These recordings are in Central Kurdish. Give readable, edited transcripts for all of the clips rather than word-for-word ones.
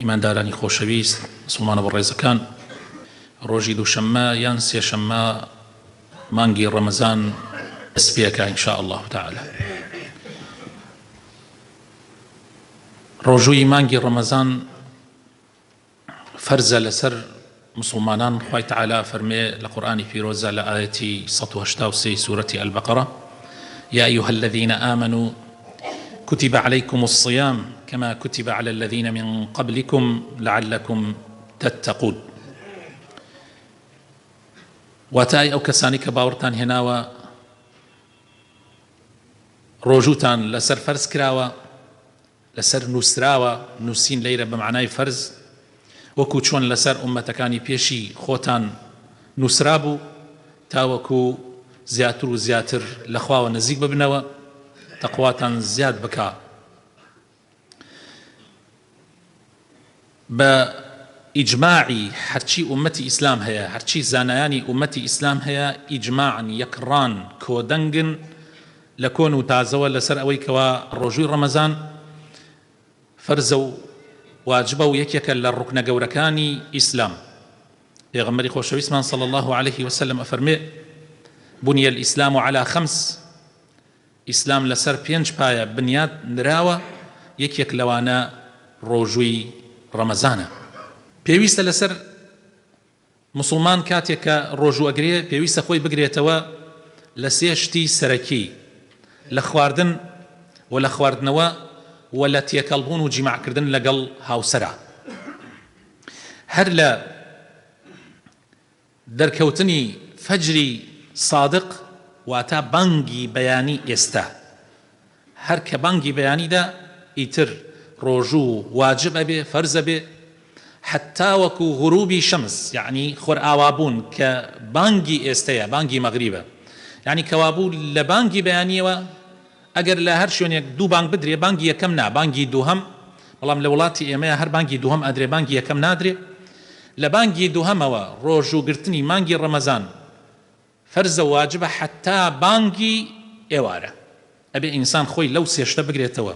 ئیماندارانی خۆشەویست، موسڵمانە بەڕێزەکان، ڕۆژی دووشەممە یان سێشەممە مانگی ڕەمەزان دەست پێکا ان شاء اللە تعالی. ڕۆژووی مانگی ڕەمەزان فەرزە لەسەر موسڵمانان، خوای تەعالا ئەفەرموێ لە قورئانی پیرۆزدا لە ئایەتی 183 سورەتی البقرە، یا ایها الذین آمنوا کتب علیکم الصیام کما کتب علی الذین من قبلکم لعلکم تتقون. واتە ئەی ئەو کەسانەی کە باوەڕتان هێناوە ڕۆژووتان لەسەر فەرز کراوە، لەسەر نووسراوە، نووسین لەیرە بە مەعنای فەرز، وەکو چۆن لەسەر ئوممەتەکانی پێشی خۆتان نووسرابوو، تاوەکو زیاتر و زیاتر لە خواوە نزیک ببنەوە، تەقواتان زیاد بکا. بە ئیجماعی هەرچی ئوممەتی ئیسلام هەیە، هەرچی زانایانی ئوممەتی ئیسلام هەیە ئیجماعن، یەکڕان، کۆدەنگن لە کۆن و تازەوە لەسەر ئەوەی کەوا ڕۆژووی ڕەمەزان فەرزە و واجبە و یەکێکە لە ڕوکنە گەورەکانی ئیسلام. پێغەمبەری خۆشەویستمان صلی اللە علیه وسلم ئەفەرموێ، بنی الاسلام علی خمس، ئیسلام لەسەر پێنج پایە بنیات نراوە، یەکێک لەوانە ڕۆژووی ڕەمەزانە. پێویستە لەسەر موسڵمان کاتێک کە ڕۆژوو ئەگرێ پێویستە خۆی بگرێتەوە لە سێ شتی سەرەکی، لە خواردن و لە خواردنەوە و لە تێکەڵ بوون و جیماع کردن لەگەڵ هاوسەرا. هەر لە دەرکەوتنی فەجری سادق واتە بانگی بەیانی ئێستا، هەر کە بانگی بەیانی دا ئیتر ڕۆژوو واجب ئەبێ، فەرز ئەبێ، حەتاوەکو غروبی شەمس یەعنی خۆرئاوابوون کە بانگی ئێستەیە، بانگی مەغریبە، یەعنی کەوابوو لە بانگی بەیانیەوە ئەگەر لە هەر شوێنێک دوو بانگ بدرێ بانگی یەکەم نا بانگی دووهەم، بەڵام لە وڵاتی ئێمەیا هەر بانگی دووهەم ئەدرێ بانگی یەکەم نادرێ، لە بانگی دووهەمەوە ڕۆژوو گرتنی مانگی ڕەمەزان فەرزە و واجبە حەتا بانگی ئێوارە ئەبێ ئینسان خۆی لەو سێ شتە بگرێتەوە.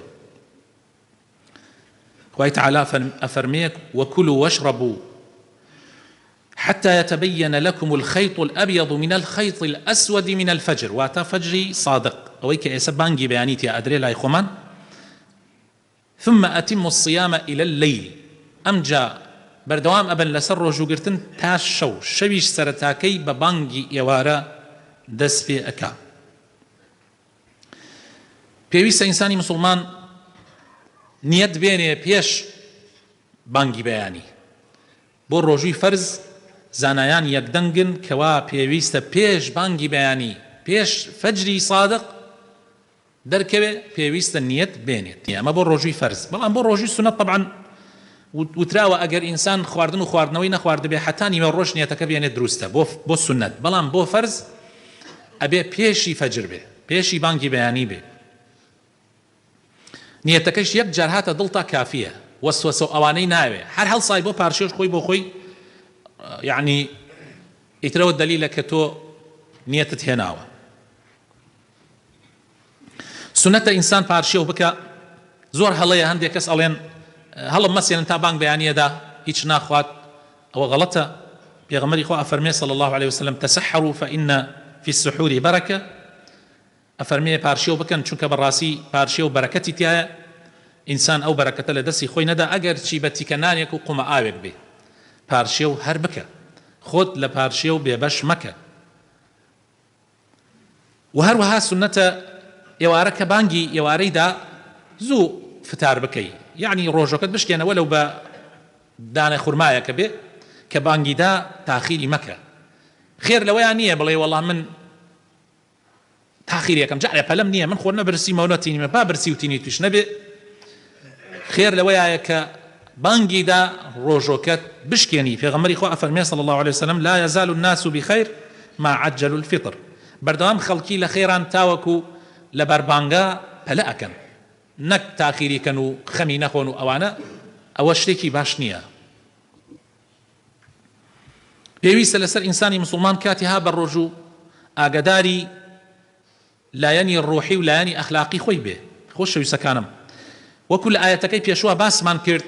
خوای تەعالا ئەفەرمێ وکلوا واشربوا حتی یتبین لکم الخیط الابیض من الخیط الاسود من الفجر واتە فەجری صادق ئەوەی کە ئێسە بانگی بەیانی تیا ئەدرێ لای خۆمان ثم اتموا الصیام الی اللیل ئەمجا بەردەوام ئەبن لەسەر ڕۆژووگرتن تا شەو، شەویش سەرەتاکەی بە بانگی ئێوارە دەست پێ ئەکا. پێویستە ئینسانی موسڵمان نیەت بێنێ پێش بانگی بەیانی. بۆ ڕۆژووی فەرز زانایان یەکدەنگن کەوا پێویستە پێش بانگی بەیانی، پێش فەجری سادق، دەرکەوێ پێویستە نیەت بێنێت ئەمە بۆ ڕۆژووی فەرز بەڵام بۆ ڕۆژووی سوننەت تەبعەن وتراوە ئەگەر ئینسان خواردن و خواردنەوەی نەخواردبێ حەتا نیوەڕۆش نیەتەکە بێنێت دروستە بۆ بۆ سوننەت بەڵام بۆ فەرز ئەبێ پێشی فەجر بێ پێشی بانگی بەیانی بێ نیەتەکەش یەک جار هاتە دڵتا کافیە وەسوەسە و ئەوانەی ناوێ هەر هەڵسای بۆ پارشێش خۆی بۆ خۆی یعنی ئیترەوە دەلیلە کە تۆ نیەتت هێناوە. سوننەتە ئینسان پارشێو بکا زۆر هەڵەیە هەندێک کەس ئەڵێن هەڵم مەسێنن تا بانگ بەیانیەدا هیچ ناخوات ئەوە غەڵەتە پێغەمبەری خوا ئەفەرمێ صلی الله علیه وسلم تسحروا فإن في السحور برکە ئەفەرمێ پارشێو بکەن چونکە بەڕاستی پارشێو بەرەکەتی تایە ئینسان ئەو بەرەکەتە لە دەستی خۆی نەدا ئەگەر چی بە تیکە نانێک و قومە ئاوێک بێ پارشێو هەر بکە خۆت لە پارشێو بێبەش مەکە وە هەروەها سوننەتە ئێوارە کە بانگی ئێوارەی دا زوو فتار بکەی یەعنی ڕۆژەکەت بشکێنە وەلەو بە دانە خورمایەکە بێ کە بانگی دا تاخیری مەکە خێر لەوەیا نییە بڵێ وەڵا من تاخیر یەکەم جارێ پەلەم نییە من خۆ نە برسیمە و نە تینیمە با برسی و تینی توش نەبێ خێر لەوەیایە کە بانگی دا ڕۆژۆکەت بشکێنی، پێغەمبەری خوا ئەفەرمێ صلی اللە علیە وسلم لا یزال الناس بخیر ما عجلوا الفطر بەردەوام خەڵکی لە خێران تاوەکو لە بەربانگا پەلە ئەکەن نەک تاخیری کەن و خەمی نەخۆن و ئەوانە ئەوە شتێکی باش نییە. پێویستە لەسەر ئینسانی موسڵمان کاتی ها بەڕۆژوو ئاگەداری لایەنی ڕۆحی و لایەنی ئەخلاقی خۆی بێ. خۆشەویستەکانم وەکو لە ئایەتەکەی پێشوە باسمان کرد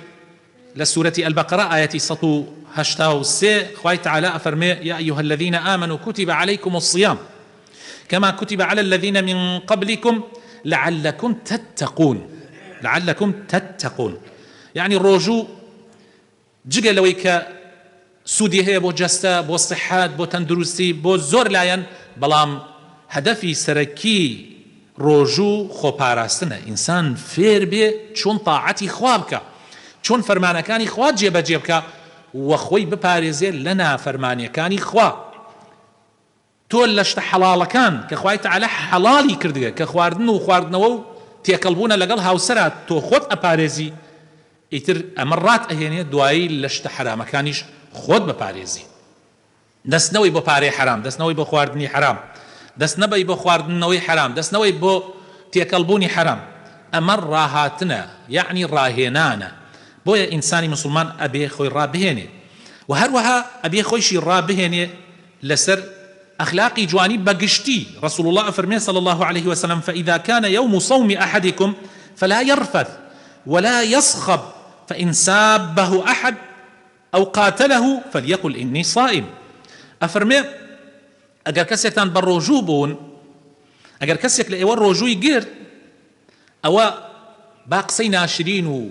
لە سورەتی البقرە ئایەتی 183 خوای تعالی ئەفەرموێ، یا ایها الذین آمنوا کتب علیکم الصیام کما کتب علی الذین من قبلکم لعلکم تتقون لعلکم تتقون یەعنی ڕۆژوو جگە لەوەی کە سوودی هەیە بۆ جەستە، بۆ سیحەت، بۆ تەندروستی، بۆ زۆر لایەن، بەڵام هەدەفی سەرەکی ڕۆژوو خۆپاراستنە، ئینسان فێر بێ چۆن تاعەتی خوا بکا، چۆن فەرمانەکانی خوا جێبەجێ بکا و خۆی بپارێزێ لە نافەرمانیەکانی خوا. تۆ لە شتە حەڵاڵەکان کە خوای تەعالا حەڵاڵی کردگە کە خواردن و خواردنەوە و تێکەڵ بوونە لەگەڵ هاوسەرا تۆ خۆت ئەپارێزی ئیتر ئەمە ڕات ئەهێنێ دوایی لە شتە حەرامەکانیش خۆت بپارێزی دەست نەوەی بۆ پارەی حەرام دەست نەوەی بۆ خواردنی حەرام دەست نەبەی بۆ خواردنەوەی حەرام دەست نەوەی بۆ تێکەڵ بوونی حەرام ئەمە ڕاهاتنە یەعنی ڕاهێنانە بۆیە ئینسانی موسڵمان ئەبێ خۆی ڕابهێنێ وە هەروەها ئەبێ خۆیشی ڕابهێنێ لەسەر ئەخلاقی جوانی بە گشتی، رسول اللە ئەفەرموێ صلی اللە علیه وسلم فاذا کان یوم صوم احدکم فلا یرفث ولا یصخب فان سابه احد او قاتله فلیقل انی صائم ئەفەرموێ ئەگەر کەسێکتان بە ڕۆژوو بوون ئەگەر کەسێک لە ئێوە ڕۆژووی گرت ئەوە با قسەی ناشرین و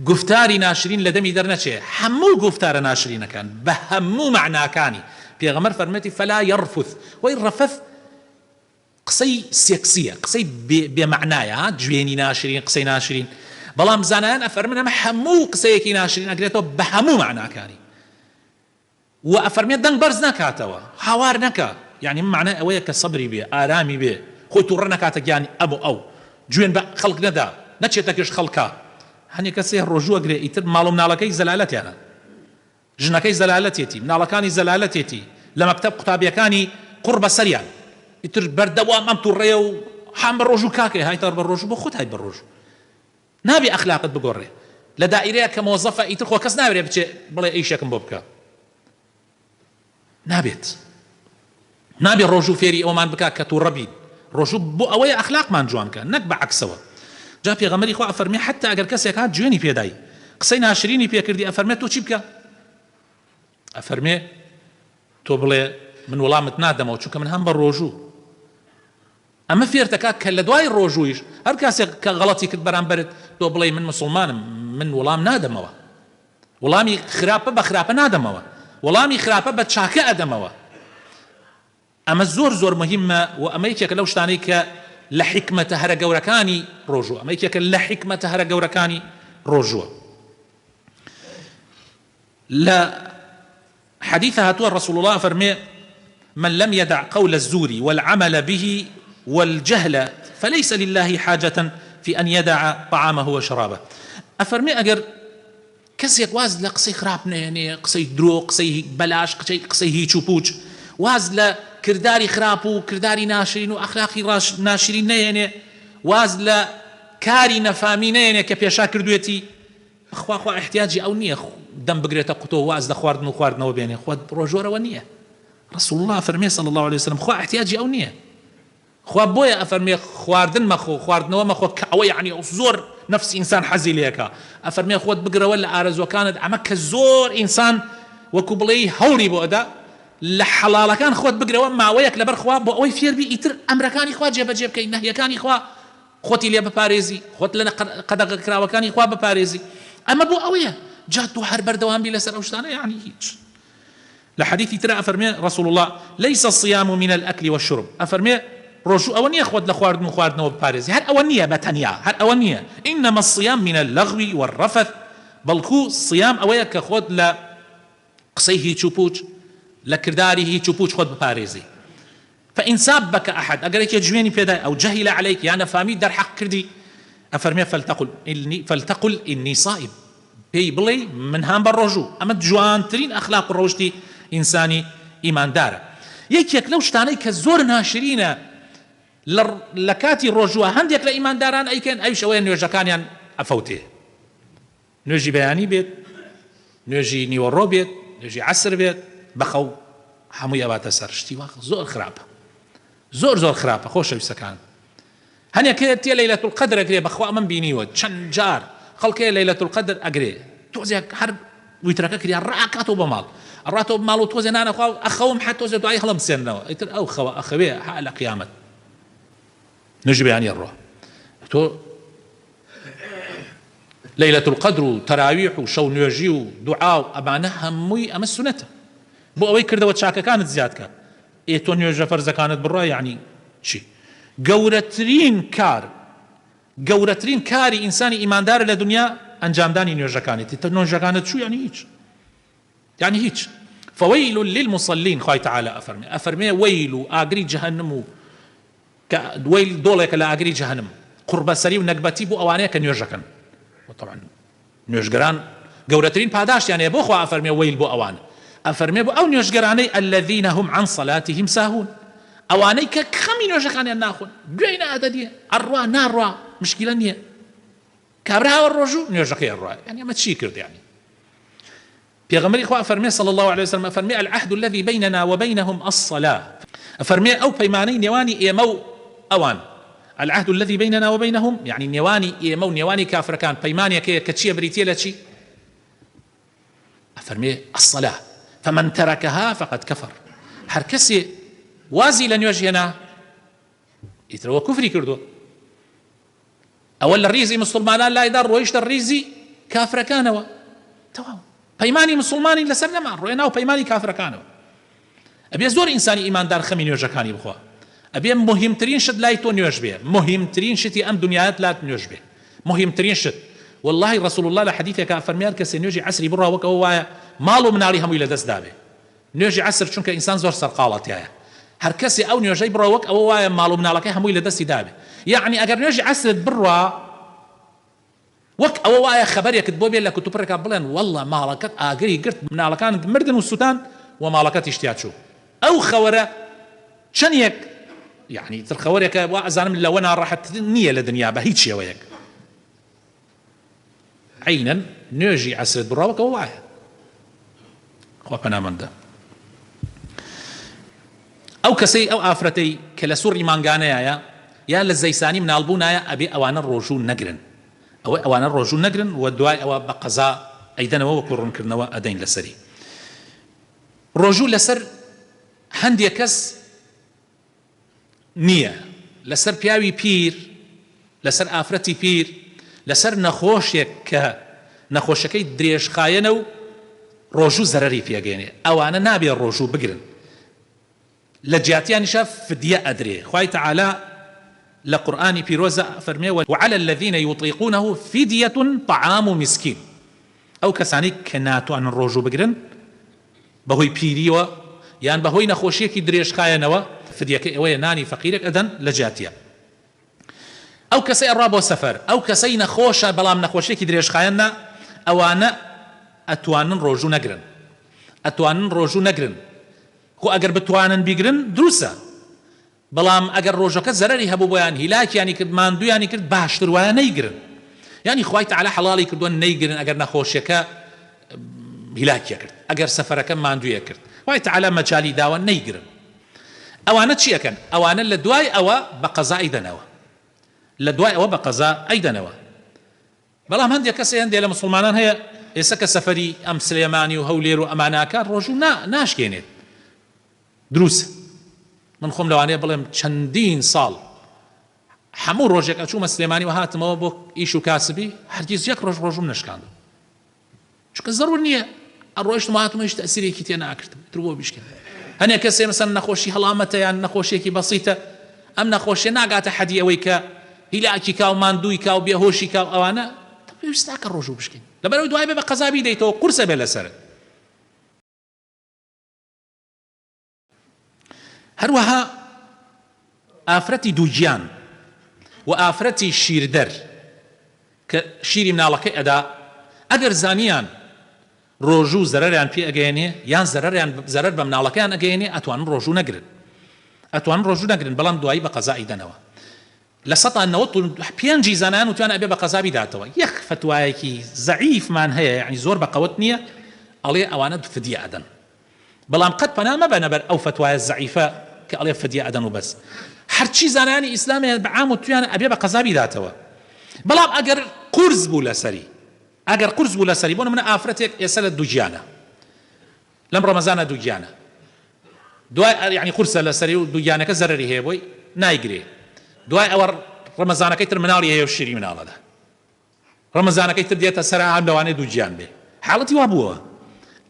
گوفتاری ناشرین لە دەمی دەرنەچێ، هەموو گوفتارە ناشرینەکان بە هەموو مەعناکانی، پێغەمبەر فەرموویەتی فلا یرفث، وەی رفث قسەی سێکسیە، قسەی بێ بێ مەعنایە ها، جوێنی ناشرین، قسەی ناشرین، بەڵام زانایان ئەفەرمن ئەمە هەموو قسەیەکی ناشرین ئەگرێتەوە بە هەموو مەعناکانی. وە ئەفەرمێ دەنگ بەرز نەکاتەوە هاوار نەکا یانی مەعنای ئەوەیە کە سەبری بێ ئارامی بێ خۆی توڕە نەکاتە گیانی ئەم و ئەو جوێن بە خەڵک نەدا نەچێتە گژ خەڵکا هەنێ کەس هەیە ڕۆژوو ئەگرێ ئیتر ماڵ و مناڵەکەی زەلالەتیانە ژنەکەی زەلالەتێتی مناڵەکانی زەلالەتێتی لە مەکتەب قوتابیەکانی قوڕ بەسەریان ئیتر بەردەوام ئەم توڕەیە و هام بە ڕۆژوو کاکەی هایتە بە ڕۆژوو بۆ خۆت هایت بە ڕۆژوو نابێ ئەخلاقت بگۆڕێ لە دائیرەیەک کە مۆزەفە ئیتر خۆ کەس ناوێرێ بچێ بڵێ ئیشێکم بۆ بکە نابێت نابێ ڕۆژوو فێری ئەومان بکا کە تووڕە بین ڕۆژوو بۆ ئەوەیە ئەخلاقمان جوان کە نەک بە عەکسەوە جا پێغەمبەری خوا ئەفەرمێ حتا ئەگەر کەسێک هات جوێنی پێدای قسەی ناشرینی پێکردی ئەفەرمێ تۆ چی بکە ئەفەرمێ تۆ بڵێ من وەڵامت نادەمەوە چونکە من هەم بە ڕۆژوو ئەمە فێرت ئەکات کە لە دوای ڕۆژوویش هەر کاسێک کە غەڵەتی کرد بەرامبەرت تۆ بڵێی من موسڵمانم من وڵام نادەمەوە وڵامی خراپە بە خراپە نادەمەوە وەڵامی خراپە بە چاکە ئەدەمەوە ئەمە زۆر زۆر مهمە و ئەمە یەکێکە لەو شتانەی کە لە حیکمەتە هەرە گەورەکانی ڕۆژوو ئەمە یەکێکە لە حیکمەتە هەرە گەورەکانی ڕۆژووە لە حەدیث هاتووە رسول اللە ئەفەرموێ، من لم یدع قول الزور والعمل به والجهل فلیس للە حاجە فی ان یدع طعامه وشرابه ئەفەرموێ ئەگەر کەسێک واز لە قسەی خراپ نەهێنێ، قسەی درۆ، قسەی بەلاش، قسەی هیچ و پوچ، واز لە کرداری خراپ و کرداری ناشرین و ئەخلاقی ناشرین نەهێنێ، واز لە کاری نەفامی نەهێنێ کە پێشا کردوێتی، خوا خوا ئیحتیاجی ئەو نیە دەم بگرێتە قوتۆ واز لە خواردن و خواردنەوە بێنێ خوا ڕۆژۆرەوە نیە رسول اللە ئەفەرمێ صلی اللە علیە وسلم خوا ئیحتیاجی ئەو نیە خوا بۆیە ئەفەرمێ خواردن مەخۆ خواردنەوە مەخۆ کە ئەوە یعنی ئەو زۆر نەفسی ئینسان حەزی لێکا ئەفەرمێ خۆت بگرەوە لە ئارەزوەکانت ئەمە کە زۆر ئینسان وەکو بڵێی هەوڵی بۆ ئەدا لە حەڵاڵەکان خۆت بگرەوە ماوەیەک لەبەر خوا بۆ ئەوەی فێربی ئیتر ئەمرەکانی خوا جێبەجێ بکەی نەهیەکانی خوا خۆتی لێ بپارێزی، خۆت لە قەدەغەکراوەکانی خوا بپارێزی، ئەمە بۆ ئەوەیە جا تۆ هەر بەردەوام بی لەسەر ئەو شتانە یەعنی هیچ. لە حەدیثی ترا ئەفەرموێ رسول اللە لیس الصیام من الاکل والشرب ئەفەرموێ ڕۆژوو ئەوە نییە خۆت لە خواردن و خواردنەوە بپارێزی هەر ئەوە نییە بە تەنیا هەر ئەوە نییە انما الصیام من اللغو والرفث بەڵکو صیام ئەوەیە کە خۆت لە قسەی هیچ و پوچ، لە کرداری هیچ و پوچ خۆت بپارێزی. فان سابک احد، ئەگەر یەکێ جوێنی پێدای، او جهل علیک، یا نەفامی دەرحەق کردی، ئەفەرمێ فلتقل انی فلتقل انی صائم، پێی بڵێی من هام بە ڕۆژوو. ئەمە جوانترین ئەخلاق و ڕەوشتی ئینسانی ئیماندارە. یەکێک لەو شتانەی کە زۆر ناشرینە لە لە کاتی ڕۆژووە هەندێک لە ئیمانداران ئەیکەن ئەویش ئەوەیە نوێژەکانیان ئەفەوتێ. نوێژی بەیانی بێت، نوێژی نیوەڕۆ بێت، نوێژی عەسر بێت، بەخەو هەمووی ئەباتە سەر، شتی وا زۆر خراپە، زۆر زۆر خراپە خۆشەویستەکانم. هەنێک هەیە تێ لەیلەتولقەدر ئەگرێ، بەخوا ئەمەم بینیوە چەند جار. خەڵکێ لەیلەت القدر ئەگرێ تۆزێک هەر ویترەکە کریا ڕاکاتەوە بۆ ماڵ ئەڕاتەوە ماڵ و تۆزێ نان ئەخوا و ئەخەوم حە تۆزێ دوایی هەڵەمسێننەوە ئیتر ئەو خەوە ئەخەوێ ها لە قیامەت نوێژی بەیانی ئەڕوا تۆ لەیلەت القدر و تەراویح و شەو نوێژی و دوعا و ئەمانە هەمووی ئەمە سونەتە بۆ ئەوەی کردەوە چاکەکانت زیاد کە ئێ تۆ نوێژە فەرزەکانت بڕا یعنی چی؟ گەورەترین کار گەورەترین کاری ئینسانی ئیماندارە لە دنیا ئەنجامدانی نوێژەکانێتی تە نوێژەکانت چوو یعنی هیچ یعنی هیچ. فویل للمصلین خوای تعالی ئەفەرمێ ئەفەرمێ وەیل و ئاگری جەهەنم و کە وەیل دۆڵێکە لە ئاگری جەهەنم قوڕبەسەری و نەگبەتی بۆ ئەوانەیە کە نوێژەکەن وطبعا نوێژگەران گەورەترین پاداشتیان هەیە بۆ خوا ئەفەرمێ وەیل بۆ ئەوان ئەفەرمێ بۆ ئەو نوێژگەرانەی الذین هم عن صلاتهم ساهون ئەوانەی کە خەمی نوێژەکانیان ناخۆن گوێی نادەنێ ئەڕوا ناڕوا مشکیلە نییە کابرا هاوە ڕۆژوو نوێژەکەی ئەڕوا یعنی ئەمە چی کرد یعنی پێغەمبەری خوا ئەفەرمێ صلی اللە علیە وسلم ئەفەرمێ العهد الذی بیننا وبینهم الصلاە ئەفەرمێ ئەو پەیمانەی نێوانی ئێمە و ئەوان العهد الذی بیننا وبینهم یعنی نێوانی ئێمە و نێوانی کافرەکان پەیمانێک هەیە کە چییە بریتییە لە چی ئەفەرمێ الصلاة فمن ترکها فقد کفر هەر کەسێ وازی لە نوێژ هێنا ئیتر ئەوە کوفری کردووە ئەوە لە ڕیزی مسوڵمانان لایدا ڕۆیشتە ڕیزی کافرەکانەوە تەواو پەیمانی مسوڵمانی لەسەر نەما ڕۆیە ناو پەیمانی کافرەکانەوە ئەبێ زۆر ئینسانی ئیماندار خەمی نوێژەکانی بخوا ئەبێ مهمترین شت لای تۆ نوێژ بێ مهمترین شتی ئەم دنیایەت لات نوێژ بێ مهمترین شت واللهی رسول الله لە حەدیثێکا فەرمیار کەسێ نوێژی عەسری بڕا وەک ئەوە وایە ماڵ و مناڵی هەمووی لەدەست دابێ نوێژی عەسر چونکە ئینسان زۆر سەرقاڵە تیایا هەر کەسێ ئەو نوێژەی بڕا وەک ئەوە وایە ماڵ و مناڵەکەی هەمووی لە دەستی دابێ یەعنی ئەگەر نوێژی عەسرت بڕا وەک ئەوە وایە خەبەرێکت بۆ بێ لە کوتوپڕێکا بڵێن واللە ماڵەکەت ئاگری گرت مناڵەکانت مردن و سوتان و ماڵەکەتیش تیا چوو ئەو خەوەرە چەنێک یەعنی تر خەوەرێکە وا ئەزانم لەوە ناڕەحەتتر نییە لە دنیا بە هیچ شێوەیەک. عەینەن نوێژی عەسرت بڕا وەک ئەوە وایە خوا پەنامەندە ئەو کەسەی ئەو ئافرەتەی کە لە سوڕی مانگانەیە یا لە زەیسانی مناڵبوونایە ئەبێ ئەوانە ڕۆژوو نەگرن ئەوەی ئەوانە ڕۆژوو نەگرن و دوای ئەوە بە قەزا ئەیدەنەوە وەکو ڕوونکردنەوە ئەدەین لەسەری ڕۆژوو لەسەر هەندێک کەس نییە لەسەر پیاوی پیر، لەسەر ئافرەتی پیر، لەسەر نەخۆشێک کە نەخۆشەکەی درێژخایەنە و ڕۆژوو زەرەری پێگەیەنێ ئەوانە نابێ ڕۆژوو بگرن لە جیاتیانیشا فدیە ئەدرێ خوای تەعالا لە قورئانی پیرۆزا ئەفەرمێ وعلی الذین یطیقونه فدیە طعام مسکین ئەو کەسانەی کە ناتوانن ڕۆژوو بگرن بەهۆی پیرییەوە یان بەهۆی نەخۆشییەکی درێژخایەنەوە، فدیەکەی ئەوەیە نانی فەقیرێک ئەدەن لە جیاتیە ئەو کەسەی ئەڕوا بۆ سەفەر، ئەو کەسەی نەخۆشە بەڵام نەخۆشیەکی درێژخایەن نا، ئەوانە ئەتوانن ڕۆژوو نەگرن، ئەتوانن ڕۆژوو نەگرن، خۆ ئەگەر بتوانن بیگرن دروستە، بەڵام ئەگەر ڕۆژەکە زەرەری هەبوو بۆیان هیلاکیانی کرد ماندوویانی کرد باشتر وایە نەیگرن یانی خوای تەعالا حەڵاڵی کردووە نەیگرن ئەگەر نەخۆشیەکە هیلاکیە کرد ئەگەر سەفەرەکە ماندوویە کرد خوای تەعالا مەجالی داوە نەیگرن ئەوانە چی ئەکەن ئەوانە لە دوای ئەوە بە قەزا ئەیدەنەوە لە دوای ئەوە بە قەزا ئەیدەنەوە بەڵام هەندێک کەس هەندێ لە مسوڵمانان هەیە ئێستا کە سەفەری ئەم سلێمانی و هەولێر و ئەمانە ئەکات ڕۆژوو نا ناشکێنێت دروستە من خۆم لەوانەیە بڵێم چەندین ساڵ هەموو ڕۆژێک ئەچوومە سلێمانی و هاتمەوە بۆ ئیش و کاسبی هەرگیز یەک ڕۆژ ڕۆژوم نەشکاندو چونکە زەرور نییە ئەڕۆیشتم و هاتمە هیچ تەسیرێکی تێ ناکردم تر بۆ بیشکێن هەنێک کەسێ مەسەن نەخۆشی هەڵامەتە یان نەخۆشیێکی بەسیتە ئەم نەخۆشیە ناگاتە حەدی ئەوەی کە هیلاکی کا و ماندووی کا و بێهۆشی کا و ئەوانە پێویست ناکە ڕۆژوو بشکێن لەبەرئەوەی دوای بێ بە قەزا بیدەیتەوە قورسە بێ لەسەرت هەروەها ئافرەتی دووگیان و ئافرەتی شیردەر کە شیری مناڵەکەی ئەدا ئەگەر زانیان ڕۆژوو زەرەریان پێ ئەگەیەنێ یان زەرەریان زەرەر بە مناڵەکەیان ئەگەیەنێ ئەتوانن ڕۆژوو نەگرن ئەتوانن ڕۆژوو نەگرن بەڵام دوایی بە قەزا ئەیدەنەوە 95% ی زانایان وتویانە ئەبێ بە قەزا بیداتەوە یەک فەتوایەکی زەعیفمان هەیە یەعنی زۆر بە قەوەت نیە ئەڵێ ئەوانە فدیە ئەدەن بەڵام قەت پەنا مەبەنە بەر ئەو فەتوایە زەعیفە کە ئەڵێ فدیە ئەدەن و بەس هەرچی زانایانی ئیسلام هەیە بە عام وتویانە ئەبێ بە قەزا بیداتەوە. بەڵام ئەگەر قورس بوو لەسەری، ئەگەر قورس بوو لەسەری، بۆ نمونە ئافرەتێک ئێستا لە دووگیانە، لەم ڕەمەزانە دووگیانە، دوای یانی قورسە لەسەری و دووگیانەکە زەرەری هەیە بۆی نایگرێ، دوای ئەوە ڕەمەزانەکەی تر مناڵی هەیە و شیری مناڵەدا، ڕەمەزانەکەی تر دێتە سەرا هەم لەوانەیە دووگیان بێ، حاڵەتی وا بووە،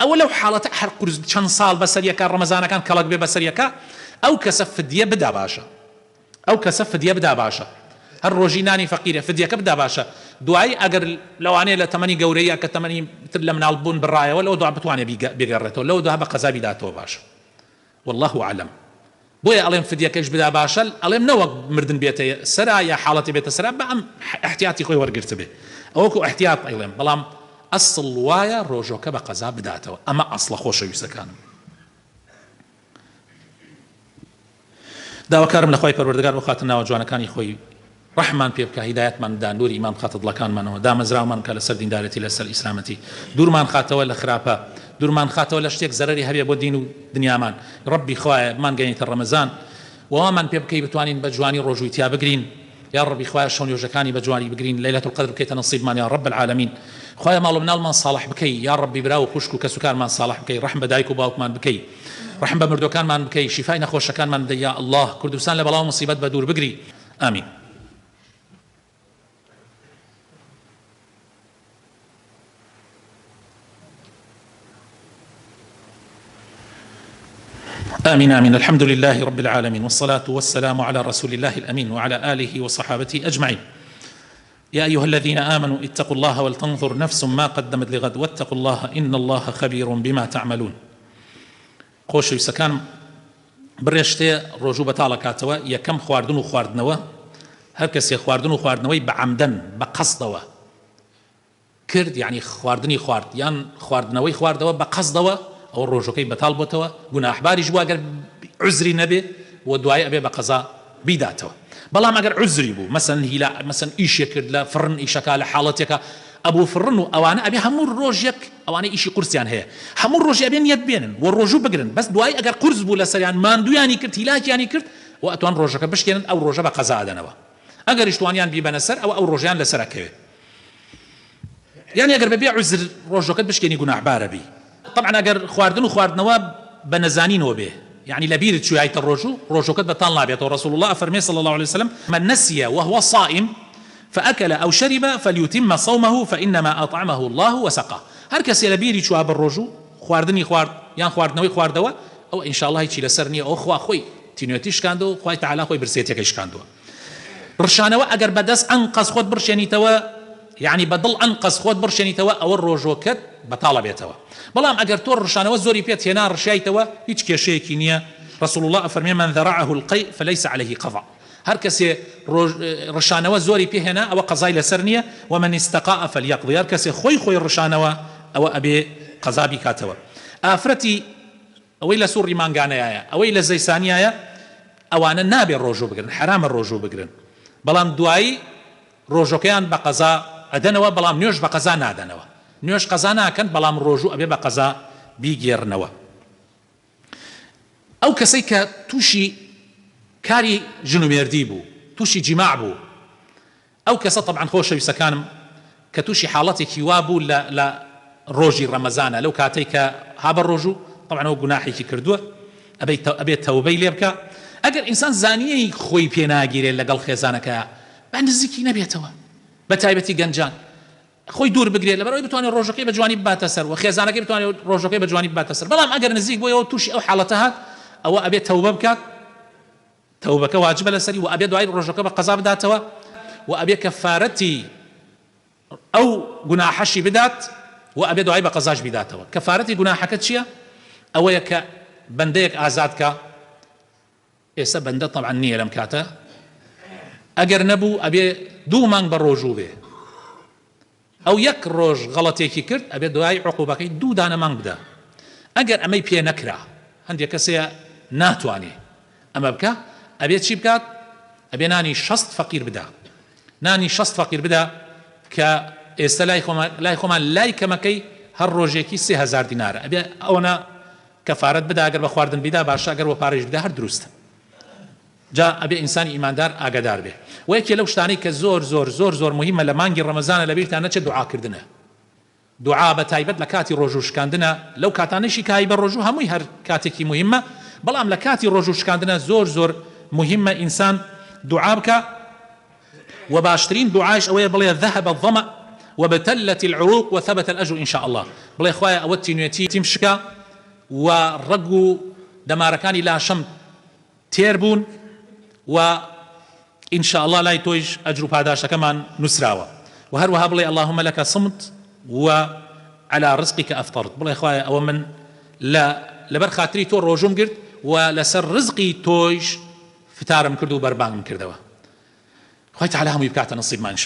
ئەوە لەو حاڵەتە هەر قورس چەند ساڵ بەسەر یەکا ڕەمەزانەکان کەڵک بێ بەسەر یەکا ئەو کەسە فدیە بدا باشە. ئەو کەسە فدیە بدا باشە هەر ڕۆژی نانی فەقیرە فدیەکە بدا باشە دوایی ئەگەر لەوانەیە لە تەمەنی گەورەییا کە تەمەنی تر لە مناڵ بوون بڕایەوە لەوە دوا بتوانێ بیگەڕێتەوە لەوە دوا بە قەزا بیداتەوە باشە واللە اعلم بۆیە ئەڵێم فدیەکەش بدا باشە ئەڵێم نەوەک مردن بێتە سەرا یا حاڵەتی بێتە سەرا بە ئەم احتیاطی خۆی وەرگرتبێ ئەوەکو احتیاط ئەیڵێم بەڵام ئەسڵ وایە ڕۆژۆکە بە قەزا بداتەوە ئەمە ئەسڵە خۆشەویستەکانم. داواکارم لە خوای پەروەردگار بۆ خاتر ناوە جوانەکانی خۆی ڕەحممان پێ بکا هیدایەتمان بدا نوری ئیمان بخاتە دڵەکانمانەوە دامەزراومان بکا لەسەر دیندارێتی لەسەر ئیسلامەتی دوورمان خاتەوە لە خراپە دوورمان خاتەوە لە شتێک زەرەری هەبێ بۆ دین و دنیامان ڕەبی خوایە بمانگەیەنیتە ڕەمەزان وە وامان پێ بکەی بتوانین بە جوانی ڕۆژووی تیا بگرین یاڕەبی خوایە شەو نوێژەکانی بە جوانی بگرین لەیلەت القدر بکەیتە نصیبمان یا رب العالمین خوایە ماڵ و مناڵمان ساڵح بکەی یاڕەبی برا و خوشک و کەسوکارمان ساڵح بکەی ڕەحم بە دایک و باوکمان بکەی ڕەحم بە مردوەکانمان بکەی شیفای نەخۆشەکانمان بدەی یا اللە کوردستان لە بەڵا و موسیبەت بە دوور بگری ئامین. آمين آمين الحمد لله رب العالمين والصلاة والسلام على رسول الله الأمين وعلى آله وصحابته أجمعين يا أيها الذين آمنوا اتقوا الله ولتنظر نفس ما قدمت لغد واتقوا الله إن الله خبير بما تعملون خۆشەویستەکانم بڕێ شتێ ڕۆژوو بەتاڵ ئەکاتەوە یەکەم خواردن و خواردنەوە هەر کەسێ خواردن و خواردنەوەی بە عەمدەن بە قەسدەوە کرد یانی خواردنی خوارد یان خواردنەوەی خواردەوە بە قەسدەوە ئەوە ڕۆژوەکەی بەتاڵ بۆتەوە گوناحباریش بوو ئەگەر عوزری نەبێ و دوایی ئەبێ بە قەزا بیداتەوە بەڵام ئەگەر عوزری بوو مەسەن هیلا مەسەن ئیشێ کرد لە فڕن ئیشەکا لە حاڵەتێکا ئەبوو فڕن و ئەوانە ئەبێ هەموو ڕۆژێک ئەوانەی ئیشی قورسیان هەیە هەموو ڕۆژێ ئەبێ نیەت بێنن و ڕۆژوو بگرن بەس دوایی ئەگەر قورس بوو لەسەریان ماندوویانی کرد هیلاکیانی کرد و ئەتوان ڕۆژەکە بشکێنن ئەو ڕۆژە بە قەزا ئەدەنەوە ئەگەریش توانیان بیبەنە سەر ئەوە ئەو ڕۆژەیان لەسەر ئەکەوێ یانی ئەگەر بەبێ عوزر ڕۆژەکەت بشکێنی گوناحبارە بی. تەبعەن ئەگەر خواردن و خواردنەوە بە نەزانینەوە بێ یانی لە بیرت چویایتە ڕۆژوو ڕۆژوەکەت بەتاڵ نابێتەوە رسول اللە ئەفەرمێ صلی اللە علیە وسلم، من نسی وهو صائم فاکل او شرب فلیتم صومه فانما اطعمه اللە وسقاه هەر کەسێ لە بیری چوە بە ڕۆژوو خواردنی خوارد یان خواردنەوەی خواردەوە ئەوە ان شاء اللە هیچی لەسەر نیە ئەوە خوا خۆی تینوێتی شکاندوە و خوای تەعالا خۆی برسێتیەکەی شکاندوە. ڕشانەوە ئەگەر بە دەست ئەنقەست خۆت بڕشێنیتەوە یەعنی بە دڵ ئەنقەست خۆت بڕشێنیتەوە ئەوە ڕۆژۆکەت بەتاڵ ئەبێتەوە بەڵام ئەگەر تۆ ڕشانەوە زۆری پێت هێنا ڕشایتەوە هیچ کێشەیەکی نییە رسول اللە ئەفەرمێ من ذرعه القیء فلیس علیه قضاء هەر کەسێ ڕشانەوە زۆری پێ هێنا ئەوە قەزای لەسەر نییە ومن استقاء فلیقضی هەر کەسێ خۆی خۆی ڕشانەوە ئەوە ئەبێ قەزا بیکاتەوە ئافرەتی ئەوەی لە سوڕی مانگانەیایە ئەوەی لە زەیسانیایە ئەوانە نابێ ڕۆژوو بگرن حەرامە ڕۆژوو بگرن بەڵام دوایی ڕۆژۆکەیان بە قەزا ئەدەنەوە بەڵام نوێژ بە قەزا نادەنەوە نوێژ قەزا ناکەن بەڵام ڕۆژوو ئەبێ بە قەزا بیگێڕنەوە ئەو کەسەی کە تووشی کاری ژن و مێردی بوو تووشی جیماع بوو ئەو کەسە تەبعەن خۆشەویستەکانم کە توشی حاڵەتێکی وا بوو لە لە ڕۆژی ڕەمەزانا لەو کاتەی کە ها بە ڕۆژوو تەبعەن ئەوە گوناحێکی کردووە ئەبێ ئەبێ تەوبەی لێ بکا ئەگەر ئینسان زانیی خۆی پێ ناگیرێ لەگەڵ خێزانەکەیا با نزیکی نەبێتەوە بە تایبەتی گەنجان خۆی دوور بگرێت لەبەرئەوەی بتوانێت ڕۆژەکەی بە جوانی بباتە سەر و خێزانەکەی بتوانێت ڕۆژەکەی بە جوانی بباتە سەر بەڵام ئەگەر نزیک بۆیەوە تووشی ئەو حاڵەتە هات ئەوە ئەبێ تەوبە بکات تەوبەکە واجبە لەسەری وە ئەبێ دوای ڕۆژەکە بە قەزا بداتەوە وە ئەبێ کەفارەتی ئەو گوناحەشی بدات وە ئەبێ دوای بە قەزاش بیداتەوە کەفارەتی گوناحەکە چیە ئەوەیە کە بەندەیەک ئازاد کا ئێستا بەندە تەبعەن نییە لەم کاتە ئەگەر نەبوو ئەبێ دوو مانگ بە ڕۆژوو بێ ئەو یەک ڕۆژ غەڵەتێکی کرد ئەبێت دوای عقوبەکەی دوو دانە مانگ بدا ئەگەر ئەمەی پێ نەکرا هەندێک کەس هەیە ناتوانێ ئەمە بکا ئەبێ چی بکات ئەبێ نانی شەست فەقیر بدا نانی شەست فەقیر بدا کە ئێستا لای خۆمان لای خۆمان لای کەمەکەی هەر ڕۆژێکی 3000 دینارە ئەبێ ئەوەنە کەفارەت بدا ئەگەر بە خواردن بیدا باشە ئەگەر بە پارەیش بدا هەر دروستە. جا ئەبێ ئینسانی ئیماندار ئاگادار بێ. وە یەکێ لەو شتانەی کە زۆر زۆر زۆر زۆر موهیمە لە مانگی ڕەمەزانە لەبیرتان نەچێت دوعا کردنە. دوعا بە تایبەت لە کاتی ڕۆژوو شکاندنە، لەو کاتانەیشی کە هەی بە ڕۆژوو هەمووی هەر کاتێکی موهیمە، بەڵام لە کاتی ڕۆژوو شکاندنە زۆر زۆر موهیمە ئینسان دوعا بکا، وە باشترین دوعایش ئەوەیە بڵێ ذهب الظمأ وابتلت العروق وثبت الأجر ان شاء اللە بڵێ خوایە ئەوە تینوێتیم شکا و ڕەگ و دەمارەکانی لاشەم تێر بوون و ان شاء اللە لای تۆیش ئەجر و پاداشتەکەمان نوسراوە وە هەروەها بڵێ اللهم لک صمت و علی رزقک افطرت بڵێ خوایە ئەوە من لە لەبەر خاتری تۆ ڕۆژووم گرت و لەسەر ڕزقی تۆیش فتارم کرد و بەربانگم کردەوە خوای تعالی هەمووی بکاتە نصیبمان ان شاء.